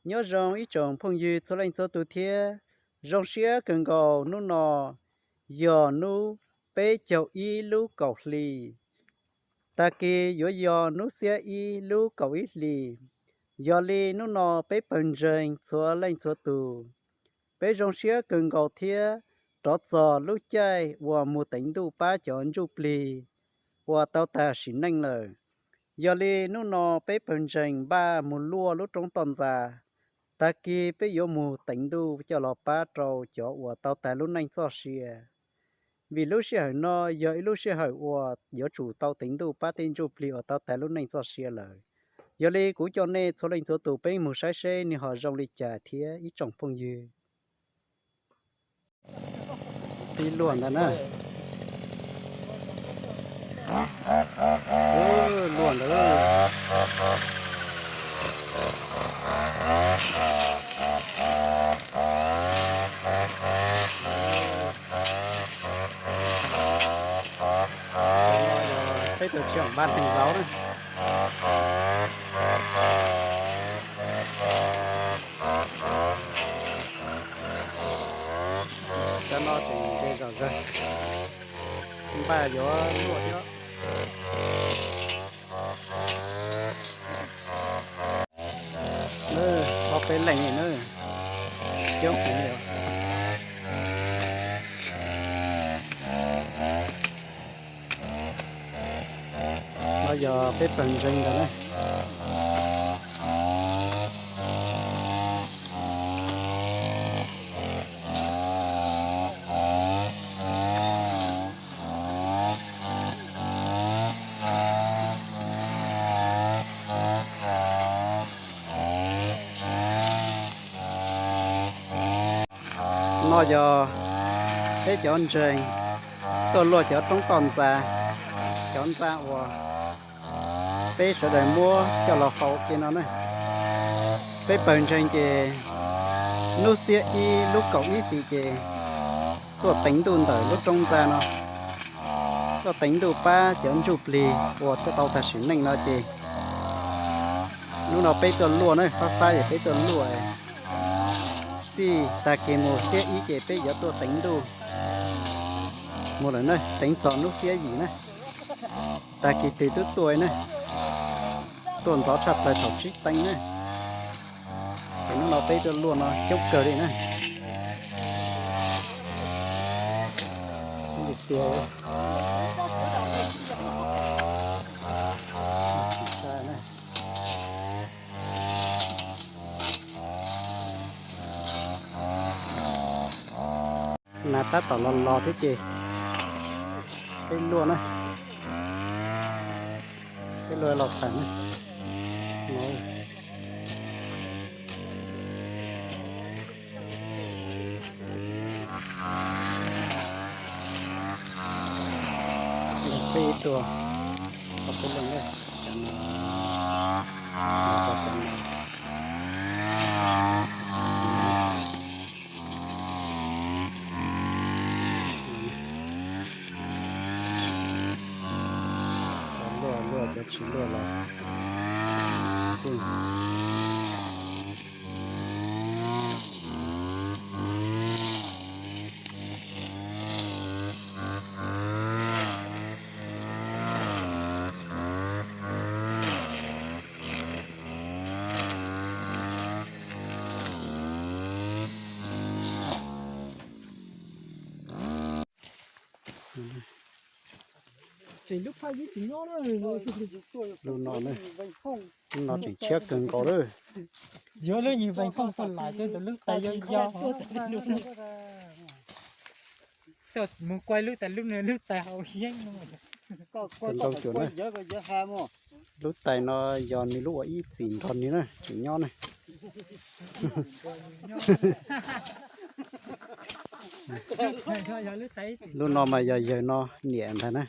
Nyob zoo ib tsoom phooj ywg txhua leej txhua tus thiab. Zoo siab kawg nkaus, hnub no yog hnub peb caug ib lub kaum hli. Tag kis yuav yog hnub xiab ib lub kaum ib hlis. Yog li hnub no peb pawg ntseeg txhua leej txhua tus, peb zoo siab kawg nkaus thiab rov txog lub caij uas mus teev ntuj pab cov ntsuj plig uas tau tag sim neej lawm. Yog li hnub no peb pawg ntseeg npaj mus luaj lub roob toj ntxa. Tag kis peb yuav mus teev ntuj coj los pab rau cov uas tau tag lub neej txoj sia. Vim lub sij hawm no yog ib lub sij hawm uas yuav tsum tau teev ntuj pab tej ntsuj plig uas tau tag lub neej txoj sia lawm. Yog li kuv coj nej txhua leej txhua tus peb mus saib seb nws ho zoo li cas thiab ib tsoom phooj ywg. Pib luaj ntawd na. Luaj ntawd. Peb tus tsis npaj teev zaub na. Cov no tseem ze zom zaws, npaj yuav luaj thiab. Ob peb leeg na, coob heev li. No yog peb pawg ntseeg ntawd na. No yog peb cov ntseeg tuaj luaj cov roob toj ntxa, cov ntxa uas peb sawv daws muab coj los faus ua ke no na. Peb pawg ntseeg ces hnub xiab ib lub kaum ib hlis ces tuaj teev ntuj ntawm lub roob ntxa no, tuaj teev ntuj pab cov ntsuj plig uas tuaj tau tag sim neej no ces hnub no peb tuaj luaj na, fab fab ces peb tuaj luaj. Txij tag kis mus xiab ib ces peb yuav tuaj teev ntuj mus lawm na, teev txog hnub xiab yim na. Tag kis twg twb tuaj na, tuaj ntxov tshaj plaws thaum tsib teev na. Ces hnub no peb tuaj luaj no coob kawg li na. Nas tab tom los los thiab ces peb luaj na, peb luaj los tag na. Peb ib tug, peb leeg na, cov no, cov no. Cov luaj luaj, cov tsis luaj los kuj Lub no, lub no tseem tshiab kawg nkaus lawm. Yuav lub nyuag vees phooj phooj lais xwb ntawm lub tais yau yau. Tuaj mus kuaj lub tais, lub no lub tais haus yeeb no. Lub tais no yog nws lub ua ib txhis nrog nws na, tseem nyob na. Lub no mas yog yawg no niam ntag na.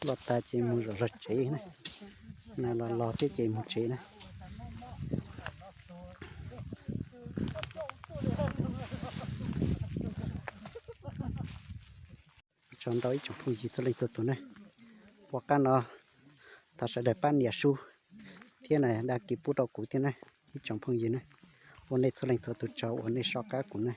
Luaj tag ces mus zom zaws tsev na. Nas los los thiab ces mus tsev na. Tsaug ntau ib tsoom phooj ywg txhua leej txhua tus na. Puas qab no thov sawv daws pab nias sub thiab na, dag kis pub rau kuv thiab na, ib tsoom phooj ywg na. Ua nej txhua leej txhua tus tsaug uas nej soj qab kuv na.